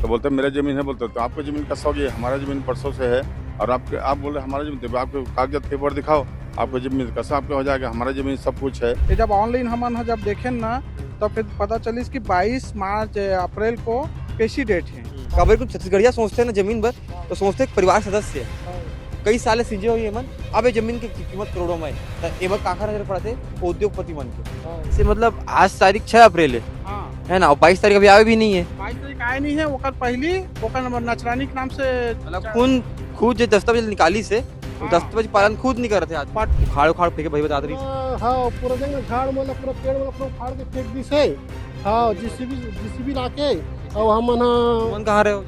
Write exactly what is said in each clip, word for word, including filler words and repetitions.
बोलते, "मेरा जमीन है," बोलते, "तो आपका जमीन कैसा हो गया? हमारा जमीन बरसों से है और आपके, आप बोल रहे हमारा जमीन, तो आपके कागजात, पेपर दिखाओ, आपका जमीन कैसा आपका हो जाएगा? हमारा जमीन सब कुछ है।" ये जब ऑनलाइन हमन ह जब देखेन ना, तब फिर पता चलिस कि बाईस मार्च, अ, अप्रैल को पेशी डेट है। काबर कि छत्तीसगढ़िया सोचथे ना जमीन बर, तो सोचथे एक परिवार सदस्य है। कई साल ले सींचे होही एमन, अब ये जमीन की कीमत करोड़ों में है। त एबर काखर नजर पड़थे? उद्योगपति मन के। से मतलब आज तारीख छह अप्रैल है, हाँ, है ना? और बाईस तारीख अभी आवे भी नहीं है। बाईस तारीख आए नहीं है, ओकर पहली ओकर नंबर नचरानी के नाम से मतलब खुद खुद जो दस्तावेज निकाली से, वो हाँ। दस्तावेज पालन खुद नहीं करते आज। पट- उखाड़ उखाड़ फेंके भाई बता रही। हाँ, हाँ, पूरा देख ना, झाड़ मन ला, पूरा पेड़ मन ला, पूरा उखाड़ के फेंक दिस है। हाँ, जेसीबी, जेसीबी लाके, और हमन ह-, मन कहाँ रहे हो?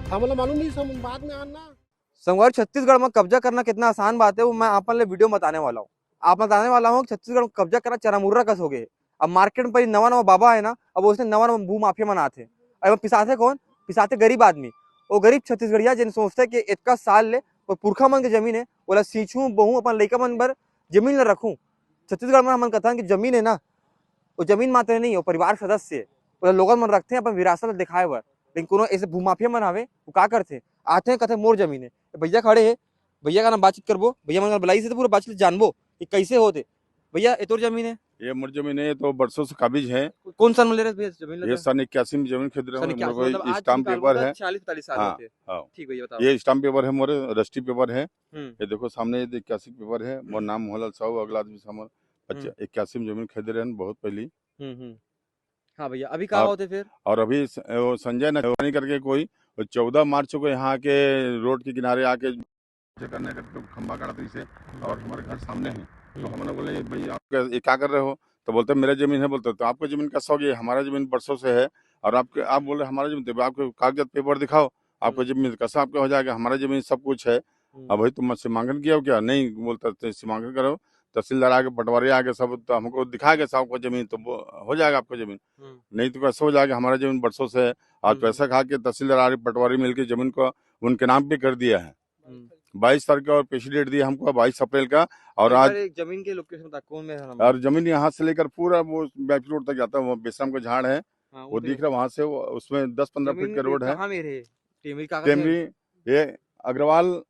हमन ला मालूम नहीं, हम बाद में आना। संगवारी, छत्तीसगढ़ में कब्जा करना कितना आसान बात है, वो मैं आप मन ले वीडियो में बताने वाला हूँ। आप बताने वाला हूँ कि छत्तीसगढ़ में कब्जा करना चरामुर्रा कस हो गए। अब मार्केट में पहले नवा नवा बाबा है ना, अब उसने नवा नवा भू माफिया मन आथे। अब पिसाथे कौन? पिसाथे गरीब आदमी। वो गरीब छत्तीसगढ़िया जिन सोचते कि इतका साल ले वो पुरखा मन के जमीन है, ओला सींचूं, बोहूं, अपन लइका मन बर जमीन ला रखूं। छत्तीसगढ़ में हमन कथन कि जमीन है ना, वो जमीन मात्र नहीं, वो परिवार सदस्य है। ओला लोगन मन रखते हैं अपन विरासत ला दिखाए बर। लेकिन कोनो ऐसे भूमाफिया मन आवे, वो का करथे? आथे, कथे, "मोर जमीन है।" भैया खड़े है, भैया का नाम बातचीत करबो, भैया मन बुलाई से तो पूरा बातचीत जानबो कि कैसे होते। भैया, ये तोर जमीन है? ये मोर जमीन है, ये तो बरसों से काबिज है। कौन साल में ले रहे भैया जमीन? ये लेते? सन इक्यासी में जमीन खरीद रहे सन हैं, इक्यासी, मेरे मतलब को आज स्टाम्प निकाल पेपर दो, है। चालीस पैंतालीस साल हाँ, होते हैं। हाँ। ठीक भैया, बताओ। ये स्टाम्प पेपर है मोरे, रजिस्ट्री पेपर है। हम्म। ये देखो सामने, ये इक्यासी पेपर है, मोर नाम मोहनलाल साहू, अगला आदमी सामने। अच्छा, हम्म। इक्यासी में जमीन खरीदे रहे हैं बहुत पहली। हम्म हम्म। हाँ भैया, अभी का और- होते फिर? और अभी स-, वो संजय नचरानी करके कोई, वो चौदह मार्च को यहाँ के रोड के किनारे आके करने करके खंबा गाड़ा था इसे, और हमारे घर सामने है। तो हमने बोले, "भाई, आप क्या, ये क्या कर रहे हो?" तो बोलते, "मेरा जमीन है।" बोलते, "तो आपका जमीन कैसा हो गया? हमारा जमीन बरसों से है और आपके, आप बोल रहे हमारा जमीन, तो आपके कागजात, पेपर दिखाओ, आपका हम्म। जमीन कैसा आपका हो जाएगा? हमारा जमीन सब कुछ है।" हम्म। "अब भाई, तुम सीमांकन किया हो क्या?" "नहीं।" बोलता, "तो सीमांकन करो।" तहसीलदार आगे पटवारी आगे सब तो हमको दिखाएगा साहब को जमीन, तो वो हो जाएगा आपका जमीन। हम्म। "नहीं तो कैसे हो जाएगा? हमारा जमीन बरसों से है।" आज हम्म। पैसा खा के तहसीलदार आगे पटवारी मिलके जमीन को उनके नाम पे कर दिया है। हम्म। बाईस तारीख का और पेशी डेट दिया हमको, बाईस अप्रैल का। और एक आज बार एक जमीन के लोकेशन बता, कौन में है नंबर? और जमीन यहाँ से लेकर पूरा वो बैपरी रोड तक जाता है, वो बेसराम का झाड़ है, हाँ, वो तो दिख रहा है, वहाँ से वो, उसमें दस पन्द्रह जमीन फीट का रोड है। कहाँ में रहे? टेमरी का टेमरी, ये अग्रवाल,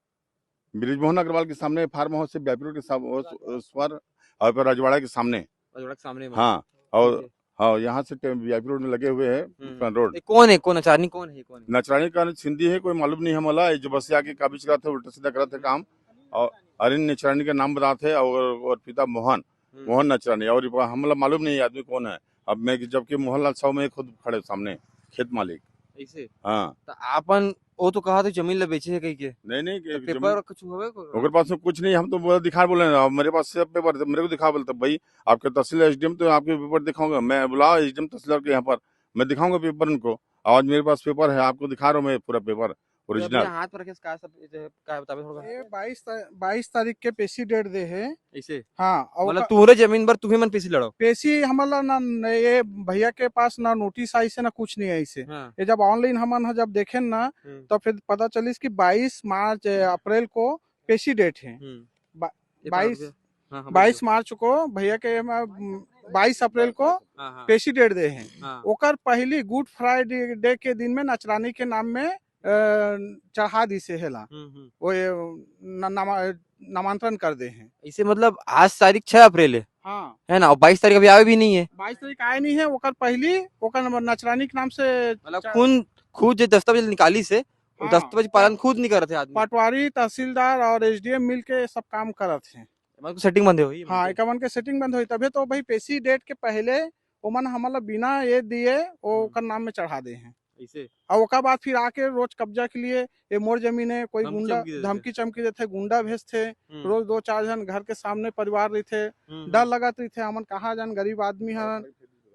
बृजमोहन अग्रवाल के सामने, फार्म हाउस से बैपरी रोड के सामने, उस, उस पर, और पर रजवाड़ा के सामने। रजवाड़ा के सामने में। हाँ, और ठीक है। हाँ, यहाँ से टेम-, वीआईपी रोड में लगे हुए हैं, हम्म। Front road. ये कौन है, कौन नचरानी कौन है, कौन है? नचरानी का सिंधी है, कोई मालूम नहीं है मला, ये जो बस आके काबिज कराते, उल्टा सीधा कराते काम। और अरिन नचरानी का नाम बताते हैं, और, और पिता मोहन, हम्म। मोहन नचरानी, और ये हमला मालूम नहीं है आदमी कौन है। अब मैं, जबकि मोहनलाल साहू में खुद खड़े सामने, खेत मालिक। ऐसे? हाँ। तो आपन, वो तो कहा तो जमीन ले बेचे है कहीं के। नहीं, नहीं, कि तो जमीन पेपर कुछ हुआ है को? ओकर पास में कुछ नहीं, हम तो बोला, दिखा बोले ना, मेरे पास सब पेपर थे, मेरे को दिखा बोलते, "भाई, आपके तहसील एसडीएम तो आपके पेपर दिखाऊंगा, मैं बुलाओ एसडीएम तहसीलदार के यहाँ पर, मैं दिखाऊंगा पेपर उनको। आज मेरे पास पेपर है, आपको दिखा रहा हूँ मैं पूरा पेपर, तो अपने ओरिजिनल।" हाथ पर कैसे, का सब, ये का बतावे थोड़ा? ये बाईस ता-, बाईस तारीख के पेशी डेट दे है। ऐसे? हाँ, और मतलब ओका- तुम्हारे जमीन पर तुम्हें मन पेशी लड़ो? पेशी हमला ना, न, ये भैया के पास ना नोटिस आई से ना कुछ नहीं आई से। हाँ। ये जब ऑनलाइन हमन ह जब देखेन ना, हम्म। तब फिर पता चलिस कि बाईस मार्च, अ, अप्रैल को पेशी डेट है। हम्म। बा-, ये पकड़ बाईस, के। हाँ, हाँ, बाईस बोल मार्च को भैया के, अ, बाईस अप्रैल को दो। हाँ, हाँ। पेशी डेट दे है। हाँ। ओकर पहली गुड फ्राइडे के दिन में नचरानी के नाम में, अ, चढ़ा दिसे हेला। हम्म, हम्म। वो ये न-, नामा-, नामांतरण कर दे हैं। इसे मतलब आज तारीख छह अप्रैल है, हाँ, है ना? और बाईस तारीख अभी आवे भी नहीं है। बाईस तारीख आए नहीं है, ओकर पहली ओकर नंबर नचरानी के नाम से मतलब चा- खुद, खुद जो दस्तावेज निकाली से, वो हाँ। दस्तावेज पालन खुद नहीं करते आदमी। पटवारी, तहसीलदार और एसडीएम मिल के सब काम करत हैं। मतलब सेटिंग बंद हुई है हाँ, उनके। एकमन के सेटिंग बंद हुई, तभी तो भाई पेशी डेट के पहले ओमन हमला बिना ये दिए वो हम्म। ओकर नाम में चढ़ा दे हैं। ऐसे? और ओकर बाद फिर आके रोज कब्जा के लिए ये मोर जमीन है, कोई धमकी गुंडा चमकी देते। धमकी चमकी देते, गुंडा भेजते, हम्म। रोज दो चार जन घर के सामने परिवार रहते, हम्म, डर हम्म। लगत रहते, हमन कहाँ जान गरीब आदमी हन,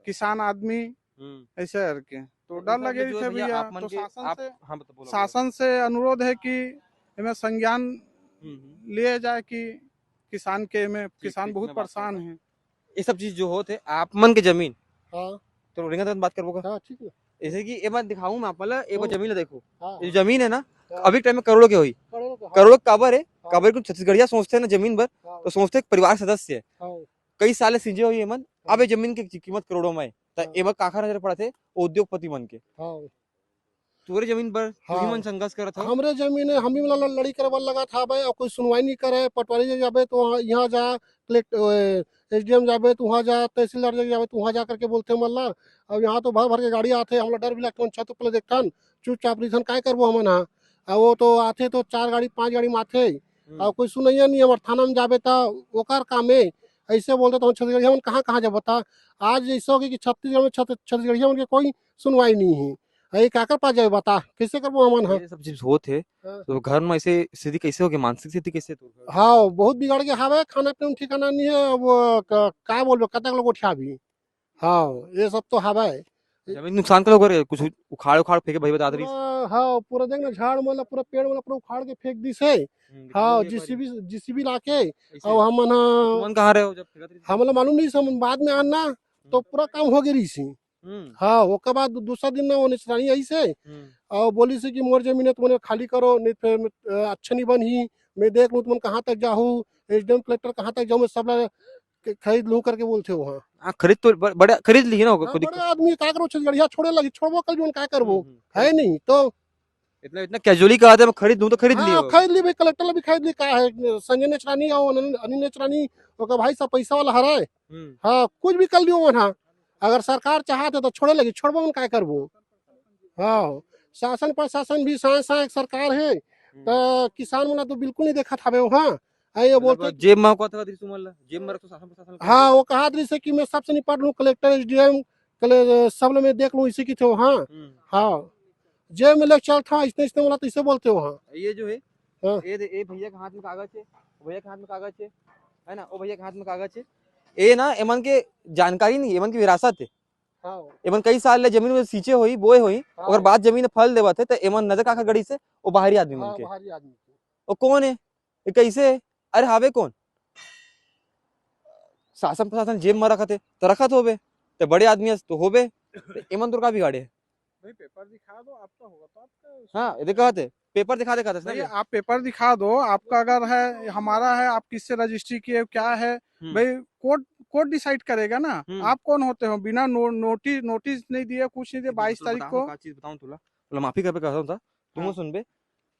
किसान आदमी, हम्म। ऐसे करके। तो तो डर इधर लगे में जो रहते भैया भैया, आप मन तो के, शासन आप, से, हाँ, बता, बोलो, बोलो। शासन से अनुरोध है कि एमे संज्ञान हम्म, हम्म। लिए जाए कि किसान के में, किसान ठीक, बहुत मैं बात परेशान करता है। ये सब चीज जो होत है, आप मन के जमीन, हाँ, तो रेंगा तक बात करबो का? हाँ, ठीक है। जैसे कि ये बात दिखाऊं मैं आप ला, ये वो हम्म। जमीन ला देखो, हाँ, ये जमीन है ना, हाँ। अभी टाइम में करोड़ों के होई, करोड़ों का, हाँ। करोड़ों काबर है, हाँ। काबर को छत्तीसगढ़िया सोचते हैं ना जमीन पर, हाँ, तो सोचते हैं एक परिवार सदस्य है, हाँ, कई साल ले सींचे होई एमन, अब हाँ। ये जमीन की कीमत करोड़ों में है, तो हाँ। एमा काखर नजर पड़ते? उद्योगपति मन के। हाँ। तोरे जमीन पर तुही हाँ। मन संघर्ष करत हव? हमरे जमीन हे, हम ही मन ला लड़ई करे बर लगत हावय, अउ कोई सुनवाई नहीं करे। पटवारी जग जाबे तो वहाँ, यहाँ जा, कलेक्ट-, ए, एसडीएम जाबे तो वहाँ जा, तहसीलदार जग जाबे तो वहाँ जा करके बोलथे हमन ला। अब यहाँ तो भर भर के गाड़ी आथे, हमला डर भी लगथे, हमन छत ऊपर ले देखथन, चुपचाप रहिथन, काय करबो हमन हा? अब वो तो आथे तो चार गाड़ी, पांच गाड़ी में आथे, हम्म। अउ कोई सुनइया नहीं। हमर थाना में जाबे त ओकर काम हे, ऐसे बोलथे तो हम छत्तीसगढ़िया मन कहाँ कहाँ जाबो बता? आज ऐसे हो गया कि छत्तीसगढ़ में छत-, छत्तीसगढ़िया मन के कोई सुनवाई नहीं है। अरे काकर पास जाए बता, कैसे करबो हमन ह? ये सब चीज होत हे, हाँ। तो घर में ऐसे स्थिति कैसे हो गई, मानसिक स्थिति कैसे तोर घर? हाँ, बहुत बिगड़ गया हवे, खाना पीना में ठिकाना नहीं है। अब क-, का बोलबे, कतक लोग उठियाबी? हाँ, ये सब तो हवे। जमीन नुकसान का लोग करे, कुछ उखाड़ उखाड़ फेंके भाई बता रही। पूरा, हाँ, पूरा देख ना, झाड़ मन ला, पूरा पेड़ मन ला पूरा उखाड़ के फेंक दिस हे। हम्म, दिखाओ हाँ, एक बार। जेसीबी, जेसीबी लाके, कैसे? अब हमन ह-, तुमन कहाँ रहे हो जब फेंकत रही? हमन ला मालूम नहीं, हमन बाद में आन ना, तो हम्म। पूरा काम हो गए रही। हम्म। हाँ, ओकर बाद दू-, दूसरा दिन ना वो निचरानी आई से, हम्म। और बोली से कि मोर जमीन है, तुमन खाली करो, नहीं फिर, अ, अच्छा नहीं बनही, मैं देख लूँ तुमन कहाँ तक जाहू, एसडीएम कलेक्टर कहाँ तक जाहू, मैं सब ला क-, खरीद लूँ करके बोलथे वहाँ। हाँ, खरीद तो ब-, बड़े खरीद ली ना, हाँ, खुद ही बड़े आदमी का करो, छत्तीसगढ़िया छोड़े लगी, छोड़बो कल जोन का करबो, हम्म, हम्म। है नहीं तो इतना, इतना कैजुअली कहा था, मैं खरीद लूँ तो खरीद हाँ, लियो। खरीद ली भाई, कलेक्टर ला भी खरीद ली, का है, संजय नेचरानी और अनिल, अनिल नेचरानी, ओकर भाई सब पैसा वाला हराए। हम्म। हाँ, कुछ भी कर लियो मन हा। अगर सरकार चाहत है तो छोड़े लगी, छोड़बो मन काय करबो। हाँ, शासन प्रशासन भी सांय सांय सरकार है, हम्म। तो किसान मन ला तो बिल्कुल नहीं देखत हवे वहाँ। आ, ये मतलब बोलते जेब में कथक रहिस तुमन ला, जेब में रखो शासन प्रशासन ला। हाँ, वो कहा रहिस कि मैं सबसे निपट लूँ, कलेक्टर, एसडीएम, कले-, सब ला मैं देख लूँ, इसी की थे वहाँ। हम्म। हाँ, जेब में लेके चलत हँव, इसने, इसने बोला तो इसे बोलते हो, हाँ। ये जो है, हाँ। ये दे, ये भैया के हाथ में कागज है, भैया के हाथ में कागज है, है ना, वो भैया के हाथ में कागज है। ये ना, एमन के जानकारी नहीं, एमन की विरासत है। हाँ। एमन कई साल ले जमीन में सींचे होई, बोए होई, हाँ। ओकर बाद जमीन फल देवत है, तो एमन नजर काखर गड़ी से, वो बाहरी आदमी हाँ, मन के। बाहरी आदमी के। वो कौन है? ये कैसे है? अरे, हावे कौन? शासन प्रशासन जेब में रखत है, तो रखत होबे, तो बड़े आदमी हस, तो होबे, तो एमन तोर का बिगाड़े है? भाई, पेपर दिखा दो, आपका होगा तो आपका। हाँ, ये देखा थे, पेपर दिखा, दिखा दे, भैया, आप पेपर दिखा दो, आपका अगर है, हमारा है, आप किससे रजिस्ट्री किए हो, क्या है, हम्म। भाई, कोर्ट, कोर्ट डिसाइड करेगा ना। हम्म। आप कौन होते हो, बिना नो-, नोटिस, नोटिस नहीं दिए, कुछ नहीं दिए, एक मिनट, बाईस तारीख बताओ, को। का चीज बताऊं तुला, तुला माफी कर पे कहता हूँ, तुम हाँ। सुन बे,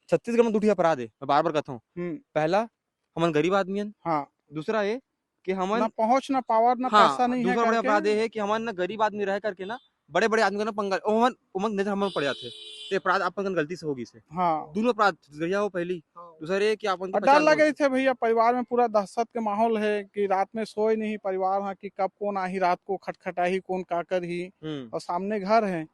छत्तीसगढ़ में दू ठी अपराध है, मैं बार बार कहता हूँ। हम्म। पहला, हमन गरीब आदमी हन। हाँ। दूसरा ये कि हमन ना पहुंच, ना पावर, ना हाँ, पैसा नहीं है दूसरा बड़े करके। अपराध ये है कि हमन ना गरीब आदमी रह करके ना बड़े-बड़े आदमी का ना पंगा, ओमन, ओमन नजर हमन पड़ जाथे। ते अपराध अपन कन गलती से हो गिस हे। हाँ। दूनों अपराध छत्तीसगढ़िया हो पहली। हाँ। दूसरा ये कि अपन के और डर पचास लगे लोग। थे भैया, परिवार में पूरा दहशत के माहौल है कि रात में सोए नहीं परिवार, हाँ, कि कब कौन आही, रात को खटखटाही, कौन का करही। हम्म। और सामने घर है,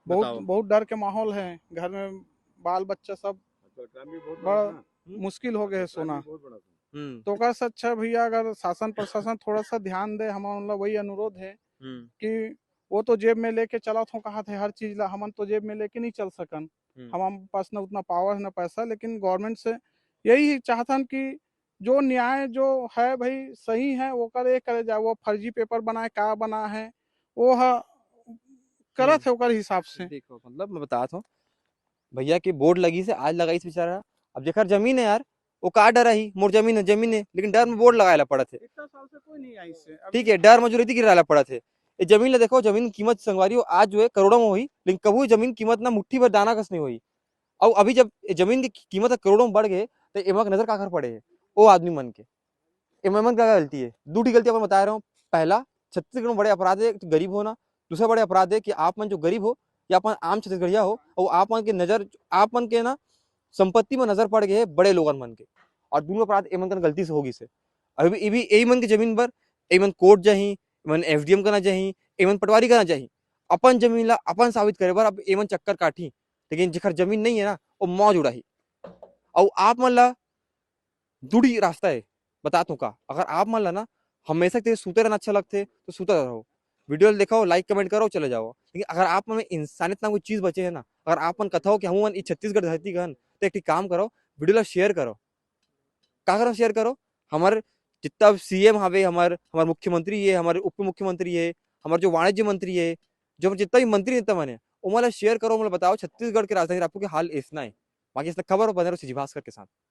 बहुत, बताओ। बहुत डर के माहौल है। घर में बाल बच्चा सब अच्छा, crime भी बहुत बड़ा बड़ा है ना? हम्म। मुश्किल हो गया है crime सोना। भी बहुत बड़ा है। हम्म। तो ओकर से अच्छा भैया, अगर शासन प्रशासन थोड़ा सा ध्यान दे, हमारा मतलब वही अनुरोध है हम्म। कि वो तो जेब में लेके चलत हो, कहा थे हर चीज ला, हमन तो जेब में लेके नहीं चल सकन। हम्म। हमारे पास ना उतना पावर है, ना पैसा, लेकिन गवर्नमेंट से यही चाहथन कि जो न्याय जो है भाई सही है, वो करे, करे जाए, वो फर्जी पेपर बनाए, का बना है, वो ह-, करत हम्म। है ओकर हिसाब से। देखो, मतलब, मैं बतात हूँ, भैया के बोर्ड लगी से आज लगाई से बेचारा। अब जेकर जमीन है यार, वो का डर ही, मोर जमीन है, जमीन है, लेकिन डर में बोर्ड लगाए ला पड़त है। इतना साल से कोई नहीं आई से। अभी ठीक है, डर में जो रेती गिराए ला पड़त है। ये जमीन ला देखो, जमीन की कीमत संगवारी हो, आज जो है करोड़ों में होई, लेकिन कभू जमीन कीमत ना मुट्ठी भर दाना कस नहीं होई। अउ अभी जब ये जमीन की कीमत करोड़ों में बढ़ गए, तो एमा के नजर काखर पड़े है? ओ आदमी मन के। एमा मन का गलती है? दू ठी गलती अपन बता रहा हूँ। पहला, छत्तीसगढ़ में बड़े अपराध है, एक तो गरीब होना, दूसरा बड़े अपराध है कि आप मन जो गरीब हो या अपन आम छत्तीसगढ़िया हो, और आप मन के नजर, आप मन के ना संपत्ति में नजर पड़ गए है बड़े लोगन मन के, और दूनों अपराध एमन कन गलती से हो गिस हे। अभी, अभी यही मन के जमीन पर एमन कोर्ट जाही, एमन एसडीएम कना जाही, एमन पटवारी कना जाही, अपन जमीन ला अपन साबित करे बर अब एमन चक्कर काटही, लेकिन जेकर जमीन नहीं है ना, वो मौज उड़ाही। अउ आप मन ला दू ठी रास्ता है, बतात हूँ का, अगर आप मन ला ना हमेशा के लिए सूते रहना अच्छा लगथे, तो सूता रहो, वीडियो ला देखो, लाइक कमेंट करो, चले जाओ। लेकिन अगर आप मन में इंसानियत नाम की चीज बचे है ना, अगर आप मन कथो कि हम मन ई छत्तीसगढ़ धरती के हन, तो एक ठी काम करो, वीडियो ला शेयर करो। का करो शेयर करो? हमर जितना सीएम हवे, हमर, हमर मुख्यमंत्री है, हमर उप मुख्यमंत्री है, हमर जो वाणिज्य मंत्री है, जो हमर जितना भी मंत्री नेता मन है, ओमन ला शेयर करो, ओमन ला बताओ छत्तीसगढ़ के राजधानी रायपुर के हाल ऐसना है। बाकी ऐसना खबर बने रहो सीजी भास्कर के साथ।